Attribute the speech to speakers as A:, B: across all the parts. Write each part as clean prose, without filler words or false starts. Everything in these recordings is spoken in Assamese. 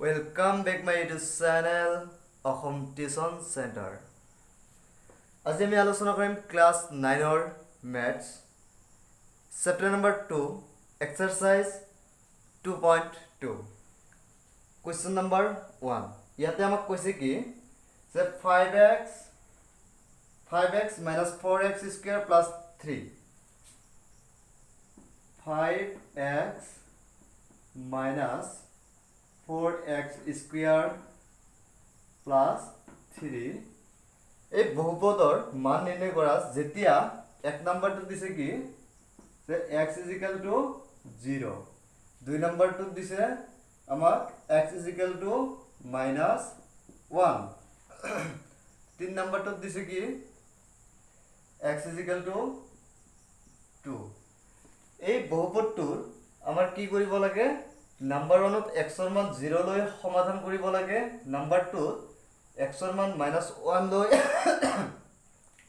A: Welcome back my YouTube channel, Assam tuition centre. আজি আমি আলোচনা কৰিম class 9ৰ maths, chapter number 2, exercise 2.2, question number 1। ইয়াতে আমাক কৈছে কি যে 5x minus 4x square plus 3, 5x minus 4x square plus 3, এই বহুপদৰ মান নিৰ্ণয় কৰা যেতিয়া এক নম্বৰটোত দিছে কি যে x is equal to 0, দুই নম্বৰটোত দিছে আমাক x is equal to minus 1, তিনি নম্বৰটোত দিছে কি x is equal to 2। এই বহুপদটোৰ আমাৰ কি কৰিব লাগে? নাম্বাৰ 1ত এক্সৰ মান 0 লৈ সমাধান কৰিব লাগে, নাম্বাৰ 2ত এক্সৰ মান মাইনাছ 1 লৈ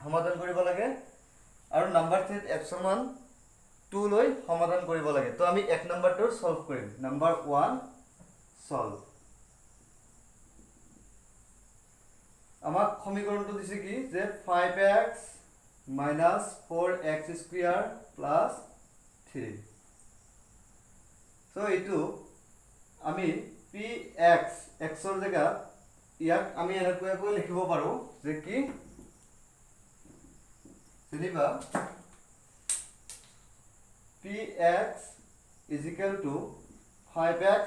A: সমাধান কৰিব লাগে আৰু নাম্বাৰ 3ত এক্সৰ মান 2 লৈ সমাধান কৰিব লাগে। তো আমি এক নম্বৰটোৰ ছল্ভ কৰিম। Number 1 solve. আমাক সমীকৰণটো দিছে কি যে 5x minus 4x square plus 3। So এইটো আমি পি এক্স, এক্সৰ জেগাত ইয়াক আমি এনেকুৱাকৈ লিখিব পাৰোঁ যে কি যেনিবা px is equal to 5x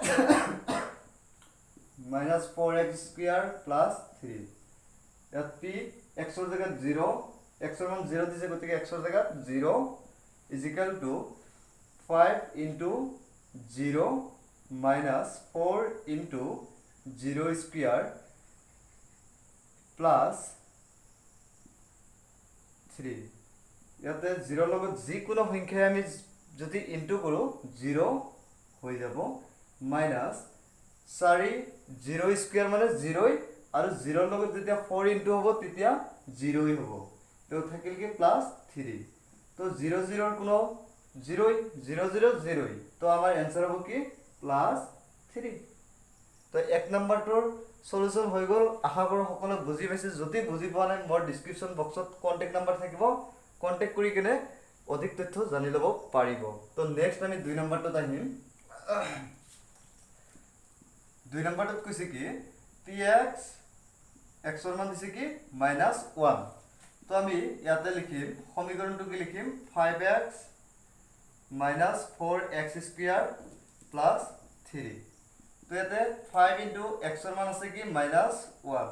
A: minus 4x square plus 3। ইয়াত পি এক্সৰ জেগাত 0, এক্সৰ মান 0 দিছে, গতিকে এক্সৰ জেগাত 0 is equal to 5 into 0 minus 4 into 0 square plus 3। ইয়াতে 0ৰ লগত যিকোনো সংখ্যাই আমি যদি ইনটু কৰোঁ, 0 হৈ যাব। মাইনাছ চাৰি, 0 স্কুৱেৰ মানে 0ই আৰু 0ৰ লগত যেতিয়া 4 ইনটু হ'ব, তেতিয়া 0ই হ'ব। তো থাকিল কি? প্লাছ 3। তো 0 0ৰ কোনো 0ই, 0 0 0ই। তো আমাৰ এনচাৰ হ'ব কি? প্লাছ 3। তো এক নম্বৰটোৰ চলিউশ্যন হৈ গ'ল। আশা কৰোঁ সকলোৱে বুজি পাইছে। যদি বুজি পোৱা নাই, মোৰ ডিছক্ৰিপশ্যন বক্সত কণ্টেক্ট নাম্বাৰ থাকিব, কণ্টেক্ট কৰি কেনে অধিক তথ্য জানি ল'ব পাৰিব। তো নেক্সট আমি দুই নম্বৰটোত আহিম। দুই নম্বৰটোত কৈছে কি পি এক্স, এক্সৰ মান দিছে কি মাইনাছ 1। তো আমি ইয়াতে লিখিম, সমীকৰণটো কি লিখিম? 5x minus 4x square plus 3। তো ইয়াতে 5 ইণ্টু এক্সৰ মান আছে কি minus 1,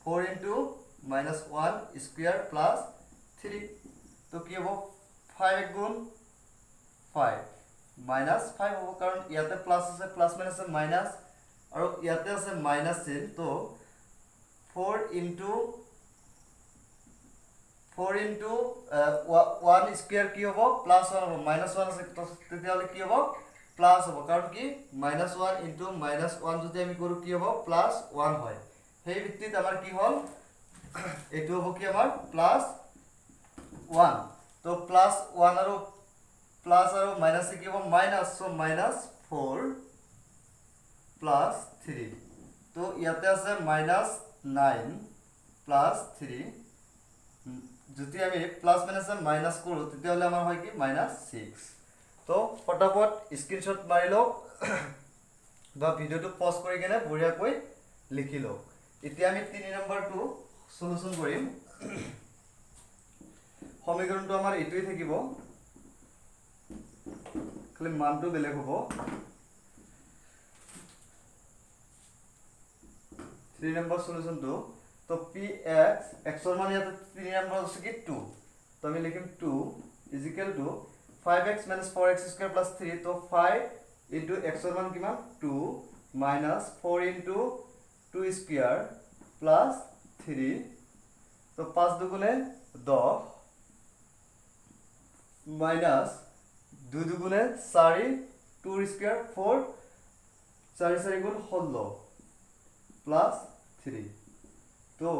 A: 4 into minus 1 square plus 3। তো কি হ'ব? 5 এক গুণ 5, মাইনাছ 5 হ'ব, কাৰণ ইয়াতে প্লাছ আছে, প্লাছ মাইনাছ আছে মাইনাছ আৰু ইয়াতে আছে মাইনাছ চিন। তো 4 into 1 square কি হ'ব? প্লাছ 1 হ'ব। মাইনাছ 1 আছে, তো তেতিয়াহ'লে কি হ'ব? প্লাছ হ'ব। কাৰণ কি মাইনাছ 1 ইণ্টু মাইনাছ 1 যদি আমি কৰোঁ, কি হ'ব? প্লাছ 1 হয়। সেই ভিত্তিত আমাৰ কি হ'ল? এইটো হ'ব কি আমাৰ প্লাছ 1। তো প্লাছ 1 আৰু প্লাছ আৰু মাইনাছে কি হ'ব? Minus. So minus 4 plus 3। তো ইয়াতে আছে মাইনাছ 9 প্লাছ 3। যদি আমি প্লাছ মাইনাছে মাইনাছ কৰোঁ, তেতিয়াহ'লে আমাৰ হয় কি? মাইনাছ 6। তো ফটাফট স্ক্ৰীনশ্বট মাৰি লওক বা ভিডিঅ'টো পজ কৰি কেনে বঢ়িয়াকৈ লিখি লওক। এতিয়া আমি তিনি নম্বৰটো চলুশ্যন কৰিম। সমীকৰণটো আমাৰ এইটোৱেই থাকিব, খালি মানটো বেলেগ হ'ব। 3 নম্বৰ চলুশ্যনটো। তো পি এক্স, এক্সৰ মান ইয়াতে তিনি নম্বৰ আছে কি 2। তো আমি লিখিম 2 is equal to 5x minus 4x square plus 3। তো 5 ইণ্টু এক্সৰ মান কিমান? 2 minus 4 into 2 square plus 3। তো পাঁচ দুগুণে 10, মাইনাছ দুই দুগুণে চাৰি, টুৰ স্কুৱেৰ 4, চাৰি চাৰি গুণ 16, প্লাছ 3। তো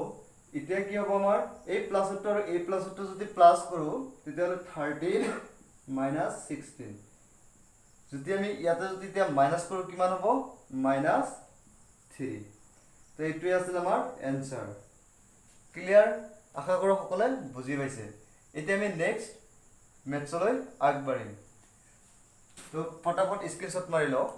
A: এতিয়া কি হ'ব আমাৰ? এই প্লাছটো আৰু এই প্লাছটো যদি প্লাছ কৰোঁ, তেতিয়াহ'লে 13 মাইনাছ 16। যদি আমি ইয়াতে যদি এতিয়া মাইনাছ কৰোঁ কিমান হ'ব মাইনাছ থ্ৰী। তো এইটোৱে আছিল আমাৰ এনচাৰ। ক্লিয়াৰ? আশা কৰোঁ সকলোৱে বুজি পাইছে। এতিয়া আমি নেক্সট মেথছলৈ আগবাঢ়িম। তো ফটাফট স্ক্ৰীনশ্বট মাৰি লওক।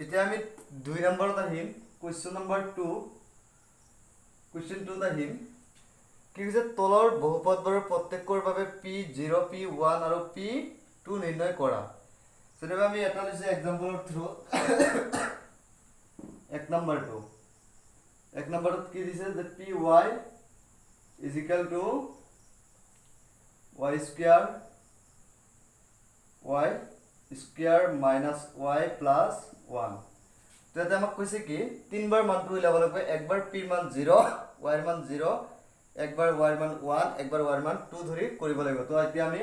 A: এতিয়া আমি 2 নম্বৰত আহিম, কুৱেশ্যন নম্বৰ 2। কুৱেশ্যন 2ত আহিম। কি কৈছে, তলৰ বহুপদবোৰৰ প্ৰত্যেকৰ বাবে পি জিৰ', পি ওৱান আৰু পি টু নিৰ্ণয় কৰা। যেনিবা আমি এটা লৈছোঁ এক্সাম্পলৰ থ্ৰু। এক নম্বৰটো, এক নম্বৰটোত কি দিছে যে P y is equal to y square, y square minus y plus one. তো ইয়াতে আমাক কৈছে কি তিনিবাৰ মানটো উলিয়াব লাগিব। একবাৰ পিৰ মান জিৰ', ৱাইৰ মান জিৰ', একবাৰ ৱাইৰ মান ওৱান, একবাৰ ৱাইৰ মান টু ধৰি কৰিব লাগিব। তো এতিয়া আমি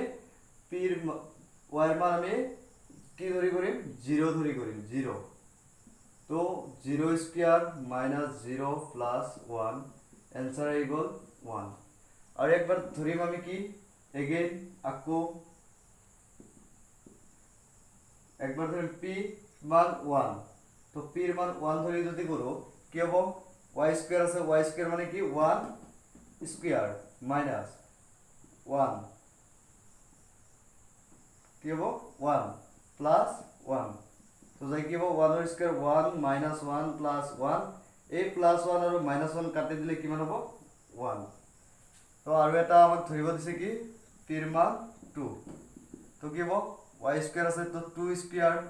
A: পিৰ ৱাইৰ মান আমি কি ধৰি কৰিম, জিৰ' ধৰি কৰিম, জিৰ'। তো zero square minus zero plus one, answer আহি গ'ল ওৱান। আৰু একবাৰ ধৰিম আমি কি, এগেইন আকৌ একবাৰ ধৰিম পি মান ওৱান। তো পিৰ মান ওৱান ধৰি যদি কৰোঁ কি হ'ব, ৱাই স্কুৱেৰ আছে, ৱাই স্কুৱেৰ মানে কি ওৱান স্কুৱেৰ মাইনাছ ওৱান, কি হ'ব ওৱান প্লাছ ওৱান। তো যাই কি হ'ব ওৱানৰ square one minus one plus one, এই প্লাছ ওৱান আৰু মাইনাছ ওৱান কাটি দিলে কিমান হ'ব ওৱান। তো আৰু এটা আমাক ধৰিব দিছে কি পিৰ মান টু। তো কি হ'ব ৱাই স্কুৱেৰ আছে, তো two square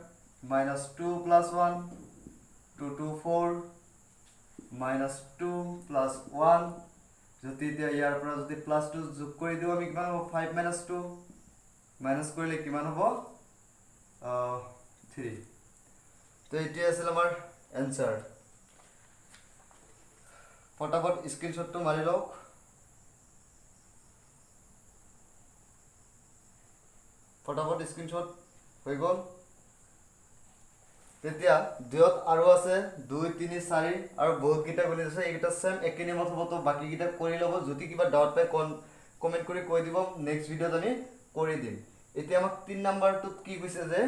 A: minus two plus one, two two four minus two plus one. যদি এতিয়া ইয়াৰ পৰা যদি প্লাছ টু যোগ কৰি দিওঁ আমি কিমান হ'ব, ফাইভ মাইনাছ টু, মাইনাছ কৰিলে কিমান হ'ব থ্ৰী। তো এইটোৱে আছিল আমাৰ এনচাৰ। ফটাফট স্ক্ৰীনশ্বটটো মাৰি লওক। ফটাফট স্ক্ৰীনশ্বট হৈ গ'ল। তেতিয়া দুয়ত আৰু আছে 2 3 4 আৰু বহুতকেইটা গণিত আছে, এইকেইটা চেম একে নিয়মত হ'ব। তো বাকীকেইটা কৰি ল'ব, যদি কিবা ডাউট পায় কমেণ্ট কৰি কৈ দিব, নেক্সট ভিডিঅ'ত আমি কৰি দিম। এতিয়া আমাক 3 নম্বৰটোত কি কৈছে যে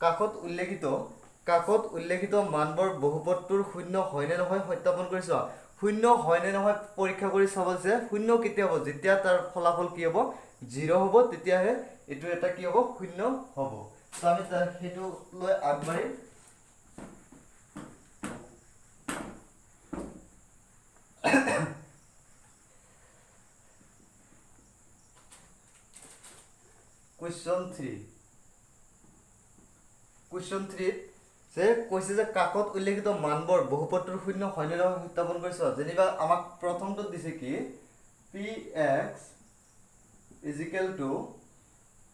A: কাষত উল্লেখিত মানবোৰ বহুপদটোৰ শূন্য হয়নে নহয় সত্যাপন কৰি চোৱা। শূন্য হয়নে নহয় পৰীক্ষা কৰি চাব যে শূন্য কেতিয়া হ'ব, যেতিয়া তাৰ ফলাফল কি হ'ব জিৰ' হ'ব, তেতিয়াহে এইটো এটা কি হ'ব শূন্য হ'ব। তো আমি সেইটো লৈ আগবাঢ়িম। কুৱেশ্যন থ্ৰী, কুৱেশ্যন থ্ৰীত যে কৈছে যে কাষত উল্লেখিত মানবোৰ বহুপদটোৰ শূন্য হয়নে নহয় সত্যাপন কৰি চোৱা। যেনিবা আমাক প্ৰথমটোত দিছে কি P x is equal to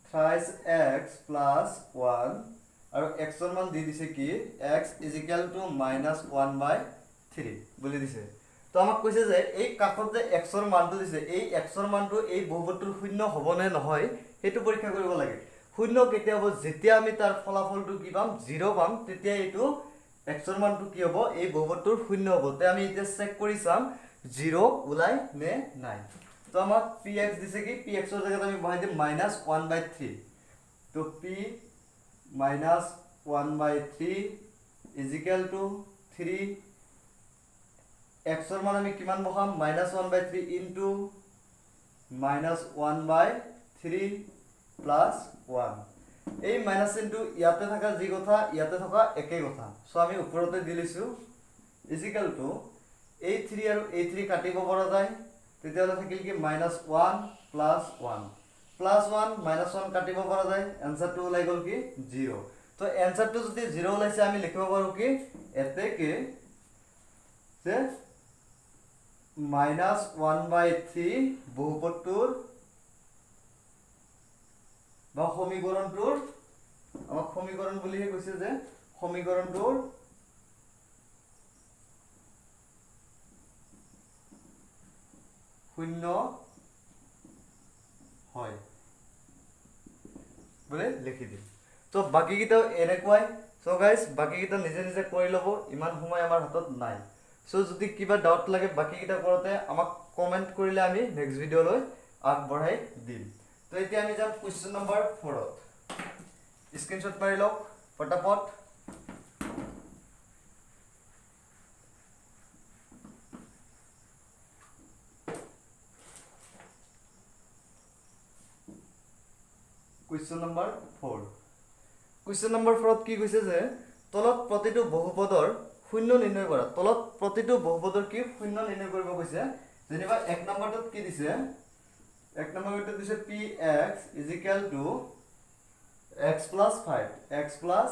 A: thrice x plus one আৰু এক্সৰ মান দি দিছে কি x is equal to minus one by three বুলি দিছে। তো আমাক কৈছে যে এই কাষত যে এক্সৰ মানটো দিছে, এই এক্সৰ মানটো এই বহুপদটোৰ শূন্য হ'বনে নহয় সেইটো পৰীক্ষা কৰিব লাগে। শূন্য কেতিয়া হ'ব, যেতিয়া আমি তাৰ ফলাফলটো কি পাম জিৰ' পাম, তেতিয়া এইটো এক্সৰ মানটো কি হ'ব এই বহুপদটোৰ শূন্য হ'ব। তে আমি এতিয়া চেক কৰি চাম জিৰ' ওলাই নে নাই। তো আমাক পি এক্স দিছে কি, পি এক্সৰ জেগাত আমি বহাই দিম মাইনাছ ওৱান বাই থ্ৰী। তো P minus one by three is equal to three, এক্সৰ মান আমি কিমান বহাম minus one by three into minus one by three plus one. এই মাইনাছ চিনটো ইয়াতে থকা যি কথা ইয়াতে থকা একেই কথা, চ' আমি ওপৰতে দি লৈছোঁ। Is equal to এই থ্ৰী আৰু এই থ্ৰী কাটিব পৰা যায়, তেতিয়াহ'লে থাকিল কি minus one plus one, plus one minus one কাটিব পৰা যায়, এনচাৰটো ওলাই গ'ল কি জিৰ'। তো এনচাৰটো যদি জিৰ' ওলাইছে আমি লিখিব পাৰোঁ কি এতেকে যে মাইনাছ ওৱান বাই থ্ৰী বহুপদটোৰ বা সমীকৰণটোৰ, আমাক সমীকৰণ বুলিহে কৈছে যে সমীকৰণটোৰ শূন্য হয় বুলি লিখি দিম। ত' বাকীকেইটাও এনেকুৱাই। চ' গাইজ, বাকীকেইটা নিজে নিজে কৰি ল'ব, ইমান সময় আমাৰ হাতত নাই। চ' যদি কিবা ডাউট লাগে বাকীকেইটা কৰোঁতে আমাক কমেণ্ট কৰিলে আমি নেক্সট ভিডিঅ'লৈ আগবঢ়াই দিম। তো এতিয়া আমি যাম কুৱেশ্যন নম্বৰ 4ত। স্ক্ৰীনশ্বট মাৰি লওক ফটাফট। Question number 4। Question number 4ত কি কৈছে যে তলত প্ৰতিটো বহুপদৰ শূন্য নিৰ্ণয় কৰা। তলত প্ৰতিটো বহুপদৰ কি শূন্য নিৰ্ণয় কৰিব কৈছে। যেনিবা 1 নম্বৰটোত কি দিছে, 1 নম্বৰটোত দিছে P x is equal to x plus five, x plus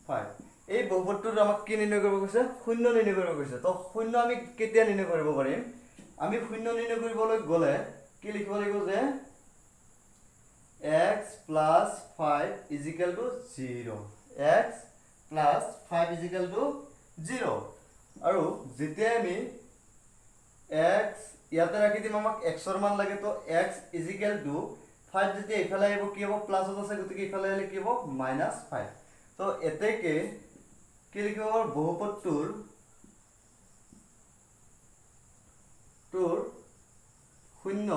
A: five. এই বহুপদটোত আমাক কি নিৰ্ণয় কৰিব কৈছে, শূন্য নিৰ্ণয় কৰিব কৈছে। তো শূন্য আমি কেতিয়া নিৰ্ণয় কৰিব পাৰিম? আমি শূন্য নিৰ্ণয় কৰিবলৈ গ'লে কি লিখিব লাগিব যে x plus 5 is equal to 0, x plus 5 is equal to 0। আৰু যেতিয়া আমি x ইয়াতে ৰাখি দিম, আমাক x ৰ মান লাগে, তো x is equal to 5 যেতিয়া ইফালে আহিব কি হ'ব, প্লাছত আছে গতিকে ইফালে আহিলে কি হ'ব, মাইনাছ 5। তো এতেকে কি লিখিব পাৰোঁ, বহুপদটোৰ টোৰ শূন্য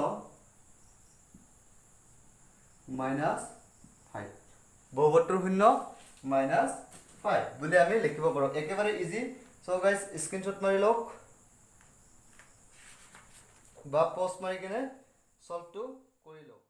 A: মাইনাছ 5, বহুপদটোৰ শূন্য মাইনাছ 5 বুলি আমি লিখিব পাৰোঁ। একেবাৰে ইজি। চ' গাইজ, স্ক্ৰীনশ্বট মাৰি লওক বা পষ্ট মাৰি কিনে চল্ভটো কৰি লওক।